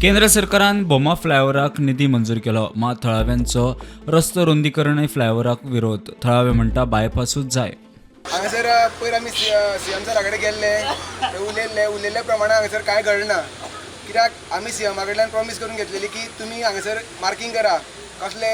केंद्र सरकारान भोमा फ्लायओव्हराक निधी मंजूर केलो, मात थळाव्यांचो रस्तो रुंदीकरण फ्लायओव्हराक विरोध. थळावे म्हणटा बायपासूच जाय. हांगासर पयर आमी सी एम सरा कडेन गेल्ले, ते उलयल्ले. उलयल्ल्या प्रमाणे हांगासर कांय घडना, कित्याक आमी सी एमा कडल्यान प्रॉमीस करून घेतलेली की तुमी हांगासर मार्कींग करा, कसले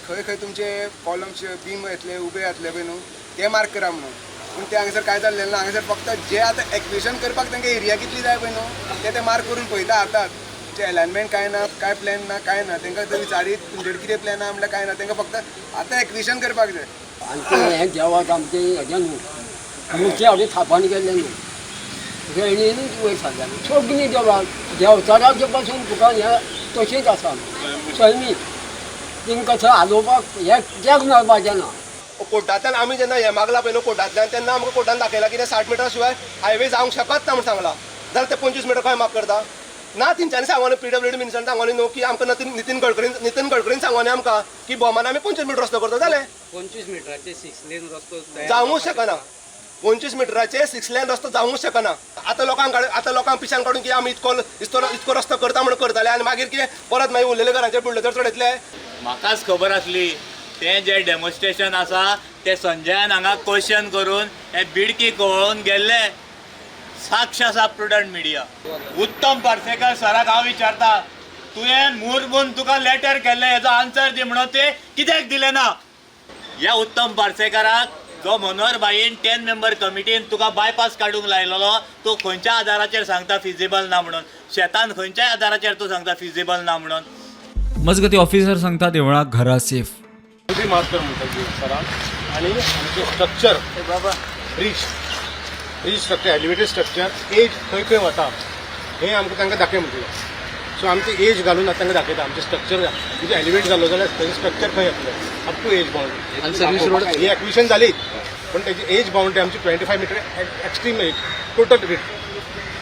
खंय खंय तुमचे कॉलम्स बीम येतले, उबे जातले पळय न्हू, ते मार्क करा म्हणून. पूण ते हांगासर कांय जाल्लें ना. हांगासर फक्त जे आतां एक्विशन करपाक तांकां एरिया कितली जाय पळय न्हू, ते ते मार्क करून पळयता हातात. तुमचें एलायनमेंट कांय ना, कांय प्लॅन ना, कांय ना. तांकां जर विचारीत तुमचे कडेन कितें प्लॅन आहा म्हणल्यार कांय ना. तांकां फक्त आतां एक्विशन करपाक जाय. आनी तें हें देवाक आमचें हेजें न्हू, मुर्ती हाडून थापण केल्लें न्हू, रेणीनूच वयर सरलें. सगळीं देवळां देंवचाराचे पासून तुका हें तशेंच आसा. सैमीक तांकां थंय हालोवपाक हें कित्याक मेळपाचें ना. कोर्टांतल्यान आमी जेन्ना हें मागला पळय न्हू कोर्टांतल्यान, तेन्ना आमकां कोर्टान दाखयला की 60 मिटर शिवाय हायवे जावंक शकत ना म्हूण सांगला. जाल्यार ते 25 मिटर खंय माग करता ना? तेंच्यांनी सांगोनी, पीडब्ल्यूडी मिनिस्टरान सांगोनी न्हू की आमकां नितीन गडकरीन सांगोनी आमकां की भोमान आमी 25 मिटर रस्तो करता, जालें. 25 मिटराचे 6 लेन रस्तो तयार जावंकूच शकना. 25 मिटराचे 6 लेन रस्तो जावंकूच शकना. आतां लोकांक पिशान काडून की आमी इतको इतको इतको रस्तो करता म्हणून करतले आनी मागीर कितें, परत मागीर उरलेले घरांचेर बुलडोजर चडयतले. म्हाकाच खबर आसली, तें जें डेमॉन्स्ट्रेशन आसा तें संजयान हांगा क्वेश्चन करून हे बिडकी कळोवन गेल्ले. साक्ष आसा, प्रुडंट मिडिया. उत्तम पार्सेकर सराक हांव विचारता, तुवें मुर्मून तुका लेटर केल्लें, हेजो आन्सर दी म्हणून, ते कित्याक दिलें ना? ह्या उत्तम पार्सेकाराक जो मनोहर भाईन 10 मेंबर कमिटीन तुका बायपास काडूंक लायलेलो, तूं खंयच्या आदाराचेर सांगता फिजिबल ना म्हणून? शेतान खंयच्या आदाराचेर तूं सांगता फिजिबल ना म्हणून? मजगती, ऑफिसर सांगता देवळाक घरा सेफ. बाउंड्री मार्क कर म्हणटा सरान आनी आमचें structure, bridge structure, elevated structure edge खंय खंय वता हें आमकां तांकां दाखय म्हणटलें. सो आमचें एज घालून आतां तांकां दाखयता, आमचें स्ट्रक्चर म्हणजे एलिवेट जालो जाल्यार तेजें स्ट्रक्चर खंय येतलें, अप टू एज बाउंड्री. आनी सर्वीस रोड? ही एक्विशन जाली, पण तेजी एज बाउंड्री आमची 25 meter extreme edge, total width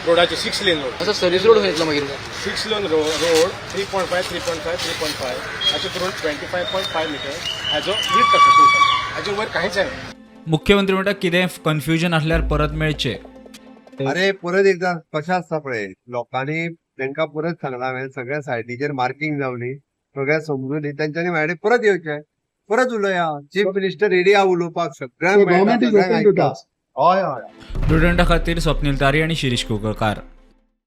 रोडाची, 6 lane road. असं सर्वीस रोड खंय येतलो मागीर? 6 lane road, 3.5, 3.5, 3.5 अशें करून 25.5 meter हाजो विड्थ आसा टोटल. हाजे वयर कांयच जायना. मुख्यमंत्री म्हणटा, कितें कन्फ्युजन आसल्यार परत मेळचें. अरे, परत एकदा कशें आसता पळय, लोकांनी तांकां परत सांगलां हांवें, सगळ्या सायटीचेर मार्किंग जावनी, सगळ्या समजून तेंच्यांनी माझ्याकडे परत येवचें, परत उलोवया. चीफ मिनिस्टर रेडी आहा उलोवपाक सगळ्यांक मेळटा, सगळ्यांक आयकता. हय. प्रुडंटा खातीर स्वप्नील तारी आणि शिरीष कुंकळकार.